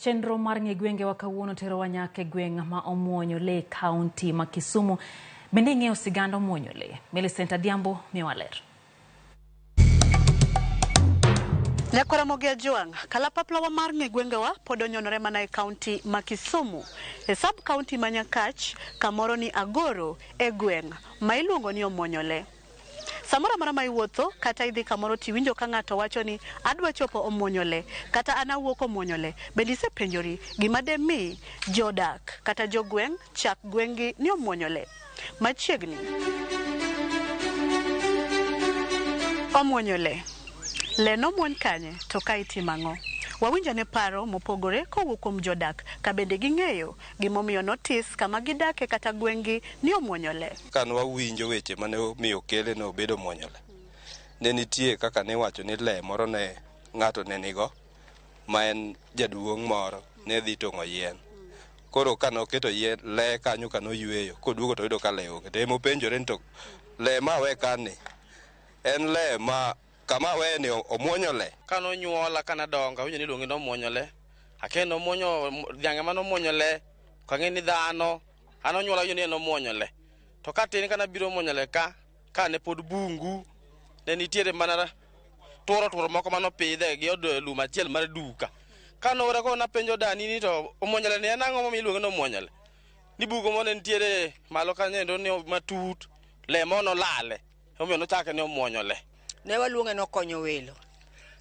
Chenro mar ng'e gwengewa kawuono terowa nyaka e gweng' ma Omuonyo Le, kaunti ma Kisumu. Bende ing'eyo sigand Omuonyo Le? Millicent Adhiambo miyowa ler. Nyakwara Mogi Ajwang', kalapaplawa mar ng'e gwengewa pod onyonore mana e kaunti ma Kisumu, e sub kaunti ma Nyakach, kamoro ni Agoro e gweng' ma iluongo ni Omuonyo Le. Samoro amora ma iwuotho kata idhi kamoro tiwinjo ka ng'ato wacho ni adwa chopo Omuonyo Le kata an awuok Omuonyo Le, bende isepenjori gima demi jodak kata jogweng' chak gweng'gi ni Omuonyo Le? Machiegni. Omuonyo le. Le nomuony kanye to ka itimo ang'o? Wawinj ane paro mopogore kowuok kuom jodak ka bende ging'eyo gimomiyo notis kama gidake kata gweng'gi ni omuonyo le. Ka ne wawinjo weche mane omiyo okele ne obedo omuonyo le, ne nitie kaka ne iwacho ni le moro ne ng'ato ne nigo ma en jaduong' moro ne dhi tong'o yien. Koro ka noketo yien le kanyo ka noyweyo, koduogo to oyudo ka le onge. To ema openjore ni to le ma awe kani en le ma kama aweye ni omuonyo le? Ka nonyuola ka nadongo awinjo ni iluonge ni omuonyo le. Akia ni omuonyo dhiang' ema nomuonyo le, ok ang'e ni dhano. An onyuola awinjo ni en omuonyo le. To katin ka nabiro muonyo le ka, ka ne pod bungu, ne nitiere mana tworo tworo moko mane opidhe gi od lum achiel mar duka. Ka noora koro napenjo dani ni to omuonyo le ni en ang'o momiyo iluonge ni omuonyo le? Ni bugo moro ne nitiere malo kanyo endo ni matut, le moro nolale. Omiyo nochake ni omuonyo le. Ne waluonge ni okonyo welo.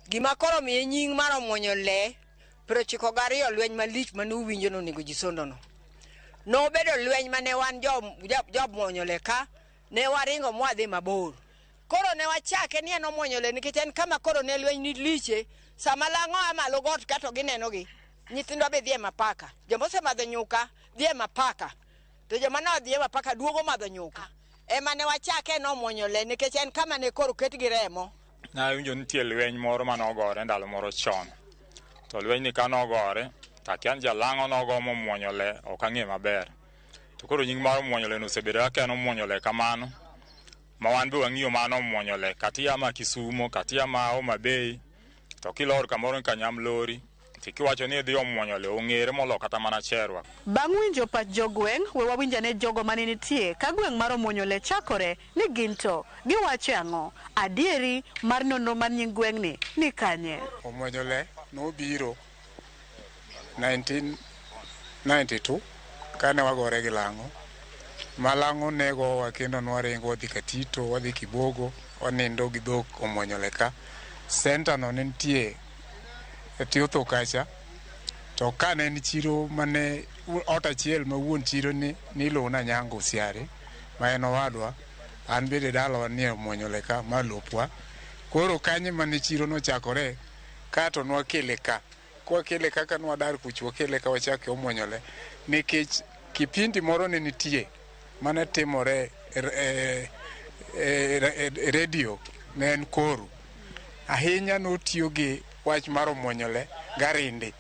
Gima koro miye nying mar omuonyo le, 92 lweny malich mane uwinjo nonego ji Sondono. Nobedo lweny mane wan jo muonyo le ka, ne waringo mwadhi mabor. Koro ne wachake ni en omuonyo le nikech en kama koro ne lweny ni liche. Sama lang'o a malo got ka to ginenogi. Nyithindwa be dhi e mapaka. Joma osemadho nyuka dhi e mapaka. To joma nodhi e mapaka duogo madho nyuka. Ema ne wachake nomuonyo le nikech en kama ne koro ket gi remo. Nawinjo nitie lweny moro manogore ndalo moro chon. To lweny ni kanogore, to akia ni jalang'o nogo momuonyo le, ok ang'e maber. To koro nying mar omuonyo le no osebedo kaka en omuonyo le kamano, ma wan be wang'iyo mano omuonyo le. Kata ia ma Kisumo, kata ia ma Homa Bay, to kilor kamoro ni Kanyamlori, to kiwacho ni idhi omuonyo le, ong'ere molo kata mana Cherwa. Bang' winjo pach jogweng', we wawinj ane jogo mane nitie ka gweng' mar Omuonyo Le chakore ni gin to giwacho ang'o. Adieri mar nonro mar nying gweng'ni ni kanye? Omuonyo le nobiro 1992 kane wagore gi lang'o ma lang'o negowa kendo nwaringo wadhi Katito, wadhi Kibogo, wanindo gi dhok Omuonyo le ka. Center no ne nitie e tie otho kacha to ka ne en chiro mane ot achiel ma wuon chiro ni niluongo ni Anyango Osiare ma en owadwa an bende dalawa nie Omuonyo le ka ma lopwa. Koro kanyo mane chiro nochakore kato nwakele ka kwakele kaka nwadar kucho wakele ka wachake Omuonyo le nikech kipindi moro ne nitie mane timore e redio ne en koru ahinya notiyo gi wach mar omuonyo le garindi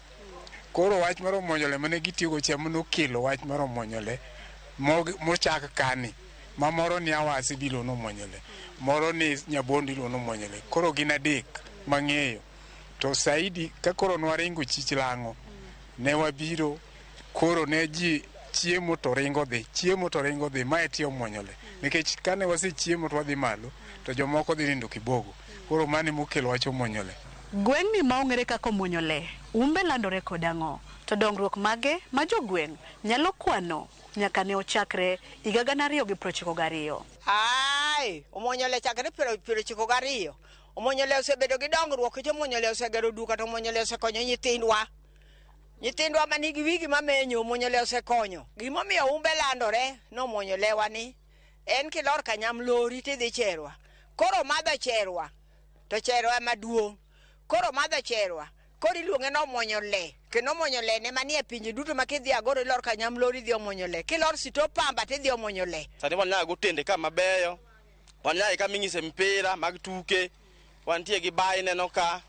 koro wach mar omuonyo le mane gitiyogo cha manokelo wach mar omuonyo le mochak kani ma moro ni Awasi be iluongo ni omuonyo le moro ni Nyabondo iluongo ni omuonyo le koro gin adek mang'eyo to saidi ka koro nwaringo chich lang'o ne wabiro koro ne ji chiemo to ringo dhi chiemo to ringo dhi mae tie omuonyo le nikech kane wasechiemo to wadhi malo to jomoko dhi nindo Kibogo koro mano emokelo wach omuonyo le. Gweng'ni ma ong'ere kaka Omuonyo Le, umbe landore kod ang'o? To dongruok mage ma jogweng' nyalo kwano nyaka ne ochakre higa 2092? Ai, Omuonyo Le chakre 92. Omuonyo Le osebedo gi dongruok nikech Omuonyo Le osegero duka to Omuonyo Le osekonyo nyithindwa. Nyithindwa manigi wigi mamenyo Omuonyo Le osekonyo. Gimomiyo umbe landore nomuonyo lewa ni en kilor Kanyamlori tidhi Cherwa. Koro madho Cherwa to Cherwa ema duong'. Koro madho Cherwa koro iluonge ni Omuonyo Le kendo Omuonyo Le ne manie pinje duto ma kidhi Agoro ilor Kanyamlori idhi Omuonyo Le. Kilor Sito Pamba tidhi Omuonyo Le. Sani wan nyaka gotende ka mabeyo, wan nyaka kama ing'ise mpira mag tuke, wantie gi ba ineno ka.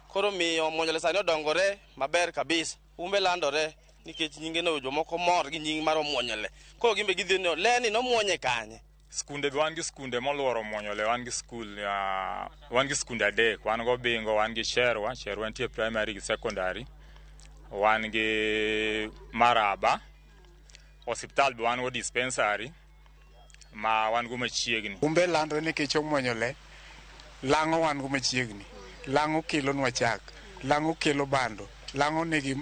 Koro miyo Omuonyo Le sani odongore maber kabisa. Umbe landore nikech nyinge no jomoko mor gi nying mar Omuonyo Le. Koro gin be gidhi ni le ni nomuonye kanye? Skunde be wan gi skunde moluoro Omuonyo Le, wan gi skul wan gi skunde adek, wan go Bingo, wan gi Sherwa, Sherwa nitie primary gi secondary. Wan gi Maraba, osiptal be wan go dispensary ma wan go machiegni. Humbe landre nikech omuonyo le, lang'o wan go machiegni. Lang'o kelonwa chak, lang'o kelo bando, lang'o nigi,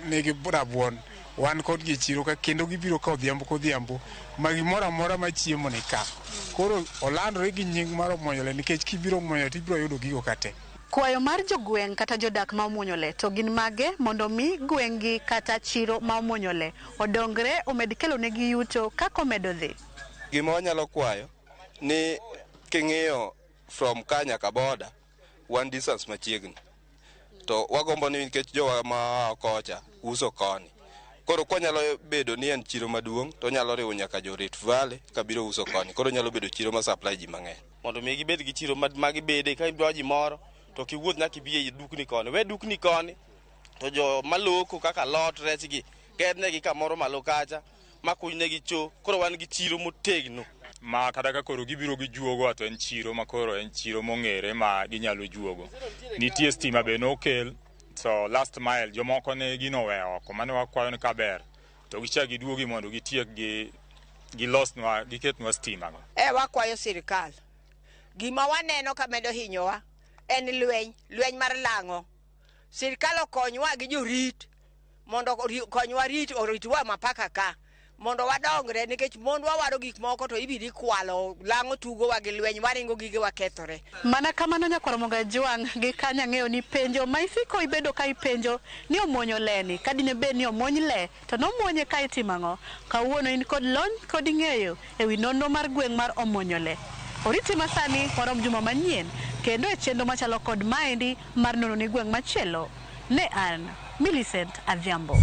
nigi rabuon. Wan kodgi e chiro ka kendo gibiro ka odhiambo kodhiambo ma gimoro amora ma chiemo ni ka. Koro olandore gi nying mar omuonyo le nikech kibiro omuonyo to ibiro yudo gigo ka te. Kwayo mar jogweng' kata jodak ma omuonyo le to gin mage mondo mi gweng'gi kata chiro ma omuonyo le odongre omed kelonegi yuto kaka omedo dhi? Gima wanyalo kwayo ni king'iyo from ka nyaka boda wan distance machiegni to wagombo ni nikech jowa ma kocha uso koni koro kwanyalo bedo ni en chiro maduong' to onyalo riwo nyaka jo Rift Valley kabiro uso koni koro nyalo bedo chiro ma supply ji mang'eny. Mondo mi gibed gi chiro ma gibede ka idwa gimoro to kiwuoth nyaka ibi e dukni koni. We dukni koni to jo maloko kaka alot, rech gi gernegi kamoro malo kacha makunynegi cho koro wan gi chiro motegno. Ma kata ka koro gibiro gijuogo to en chiro ma koro en chiro mong'ere ma ginyalo juogo. Nitie stima be nokel to last mile jomoko ne gino oweyo oko mane wakwayo ni kaber to gichak giduogi mondo gitiek gi gilosnwa giketnwa stima go. E wakwayo sirikal. Gima waneno ka medo hinyowa en lweny, lweny mar lang'o. Sirikal okonywa gi jorit mondo okonywa rit oritwa mapaka ka mondo wadongre nikech mondwa waro gik moko to ibiro ikwalo lang'o tugowa gi lweny waringo gigewa kethore. Mana kamano nyakwar Ramogi Ajwang' gi kanya ng'eyo ni penjo ma isiko ibedo ka ipenjo ni omuonyo le ni ka dine bed ni omuony le to nomuonye ka itimo ang'o? Kawuono in kod lony kod ng'eyo e wi nonro mar gweng' mar omuonyo le. Oriti masani warom juma manyien kendo e chenro machalo kod maendi mar nono ni gweng' machielo. Ne an Millicent Adhiambo.